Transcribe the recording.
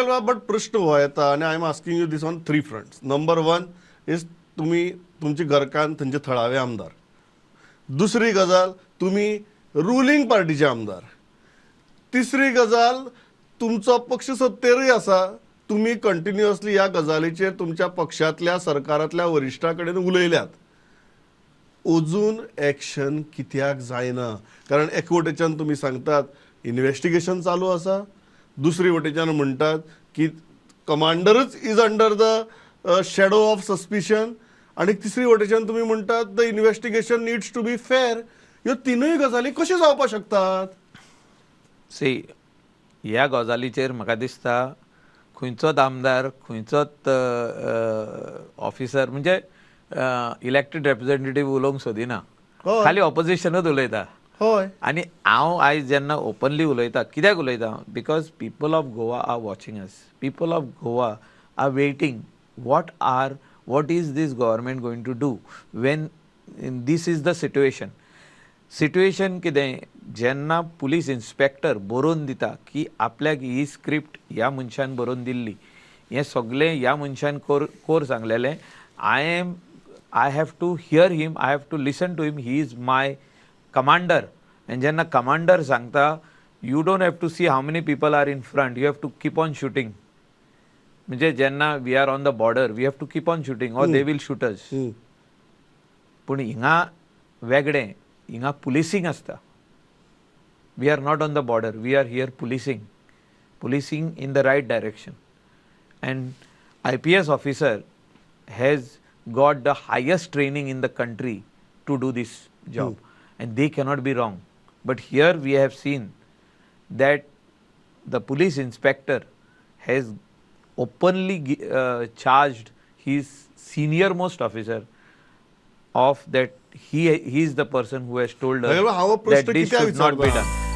Haeckel, but प्रश्न हो येता आनी I am asking you this on three fronts. Number one is, तुमी, तुमची घरकान्न थंयचे थळावे आमदार. दुसरी गजाल, तुमी रुलींग पार्टीचे आमदार. तिसरी गजाल, तुमचो पक्ष सत्तेरूय आसा. तुमी कंटिन्युअसली ह्या गजालीचेर तुमच्या पक्षांतल्या, सरकारांतल्या वरिश्ठां कडेन उलयल्यात. अजून एक्शन कित्याक जायना? कारण एक वटेच्यान तुमी सांगतात इन्वेस्टिगेशन चालू आसा, दुसरी वटेच्यान म्हणटात की कमांडरूच is under the shadow of suspicion, आनी तिसरी वटेच्यान तुमी म्हणटात the investigation needs to be fair. ह्यो तिनूय गजाली कश्यो जावपाक शकतात? सी, ह्या गजालीचेर म्हाका दिसता खंयचोच आमदार, खंयचोच ऑफिसर, म्हणजे इलेक्टेड रेप्रेझेंटेटीव उलोवंक सोदिना. खाली ऑपोजिशनूच उलयता. आनी हांव आयज जेन्ना ओपनली उलयता, कित्याक उलयता? Because people of Goa are watching us. People of Goa are waiting, what is this government going to do when this is the situation? Situation कितें, जेन्ना पुलीस इन्स्पेक्टर बरोवन दिता की आपल्याक ही स्क्रिप्ट ह्या मनशान बरोवन दिल्ली, हें सगळें ह्या मनशान कोर कोर सांगलेलें, I have to hear him, I have to listen to him, he is my commander. आनी जेन्ना कमांडर सांगता, you don't have to see how many people are in front, you have to keep on shooting. म्हणजे जेन्ना we are on the border, we have to keep on shooting or they will shoot us. पूण हिंगा वेगळें, हिंगा पुलिसींग आसता. We are not on the border, we are here policing, policing in the right direction. And IPS officer has got the highest training in the country to do this job, and they cannot be wrong. But here we have seen that the police inspector has openly charged his senior most officer of that he is the person who has told us हांव that this should not be done.